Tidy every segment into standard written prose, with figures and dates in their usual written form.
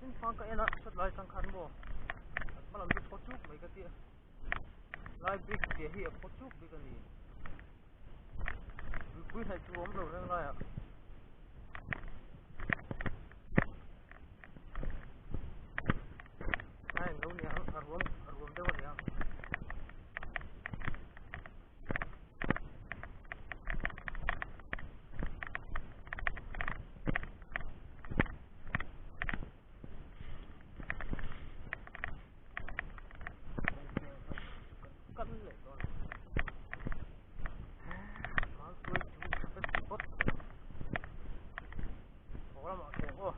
Tin thang ka en a hrat lai atang khan maw a hma lam chu phaw chuk mai ka tia lai bridge ke hi a phaw chuk bik a ni mipui hnaih tur a awm lo reng laiah. A englo niang a ruam a ruam deuh a niang. Kal leh dawn Maltuai chu ka ti bawk haw lamah thleng aw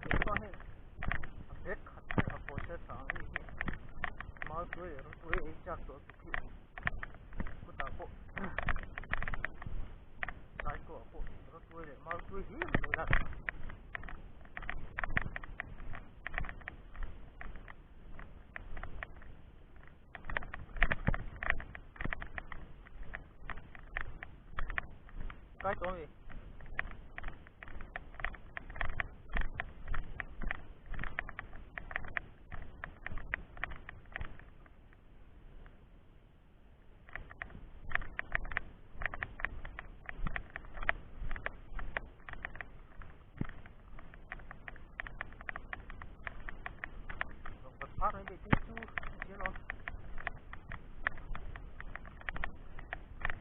hepa hian a bag khat te a pawh se tha ang hei hi Maltuai leh rawtuai ei chak tawh chu khi khutah pawh saikawh ah pawh rawtuai leh Maltuai hlir mai a. Kai tawh ami?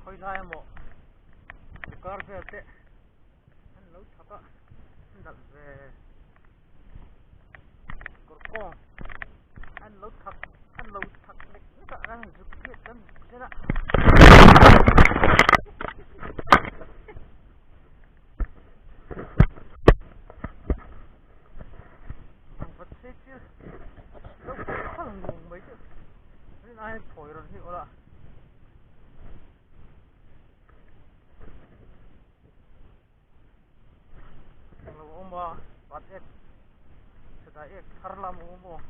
Khawi lai emaw kar vel te an lo chhak a an nalh ve kawr kawng an lo chhak an lo chhak nek nek a an zuk hriat an zuk zel a. Vat se chu lo phal ngung mai chu rin aiin thawi rawn hi awla. Lo awm a vat ek chutah ek thar lam a awm aw.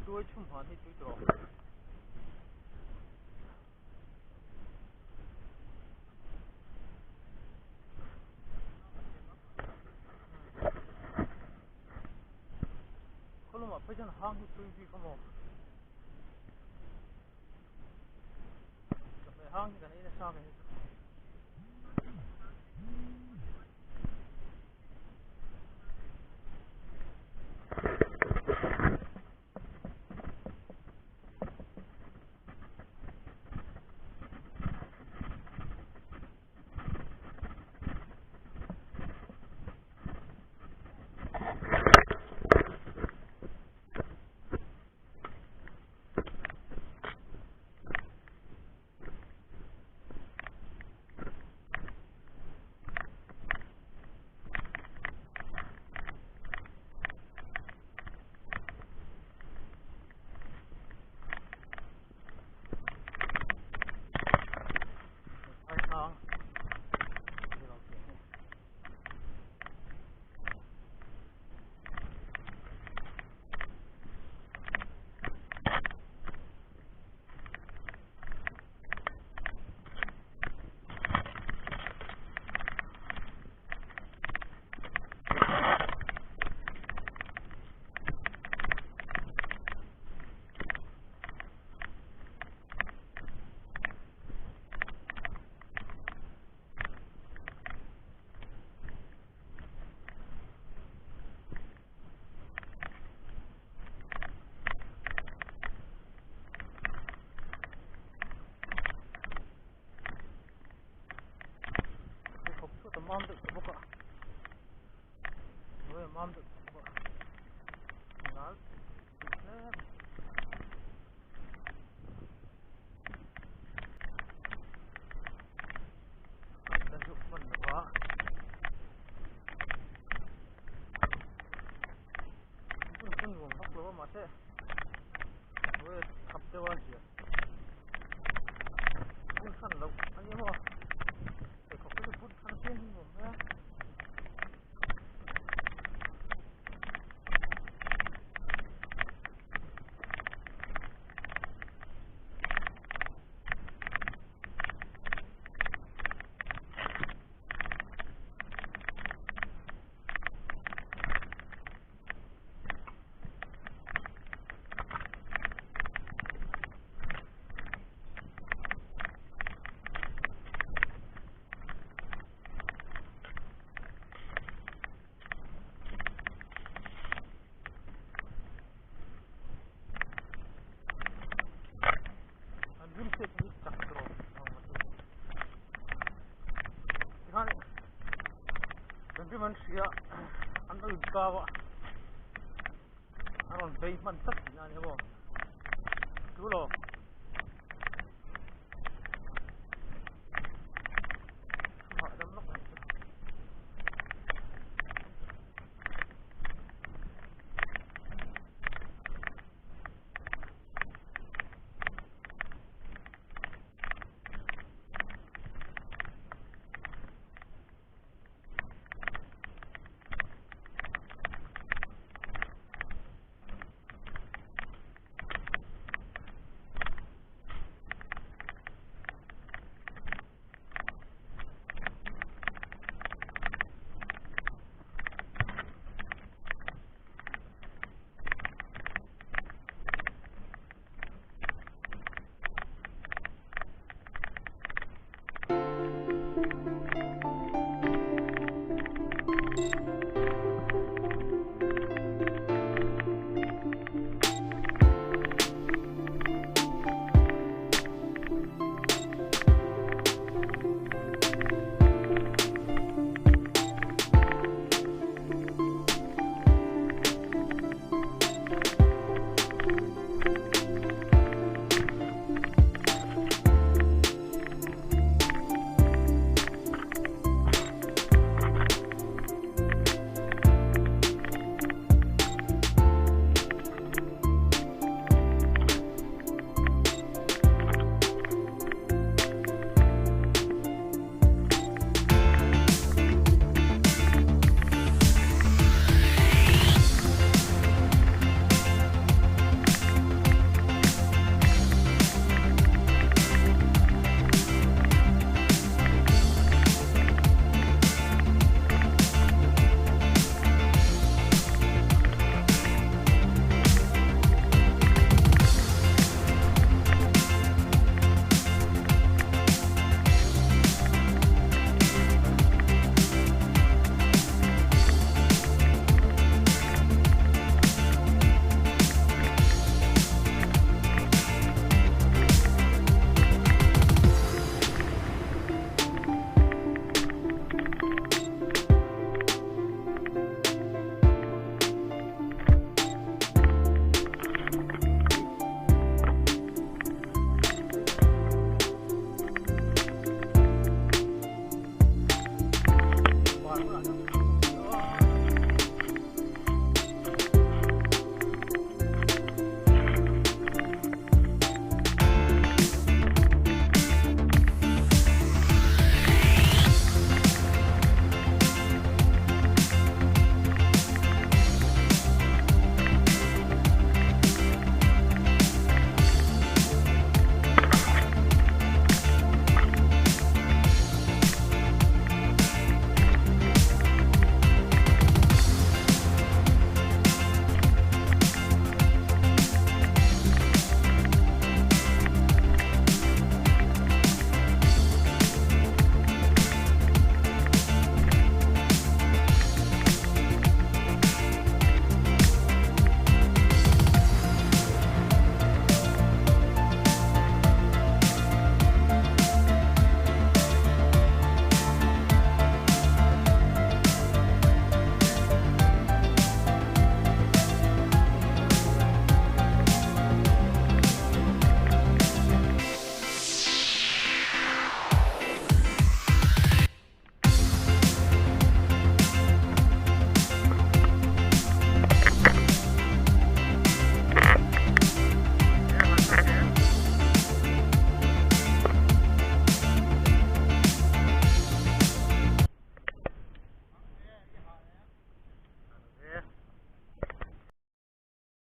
Tuai chhum han hi tui tawh. Khawlumah phei chuan hang hi tui bik a maw? Chawhmeh hang hi kan ei nasa mai hi chu. mahse hnuai a thap deuh a zia bun hran loh a ni maw pheikhawk te chu bun hran apiang hi nuam mai a. An rim hriat hi chak tawh ang a chu tikhan kan rim an hria an lo inkau a a rawn vei hman tlat tihna a ni maw chu lo.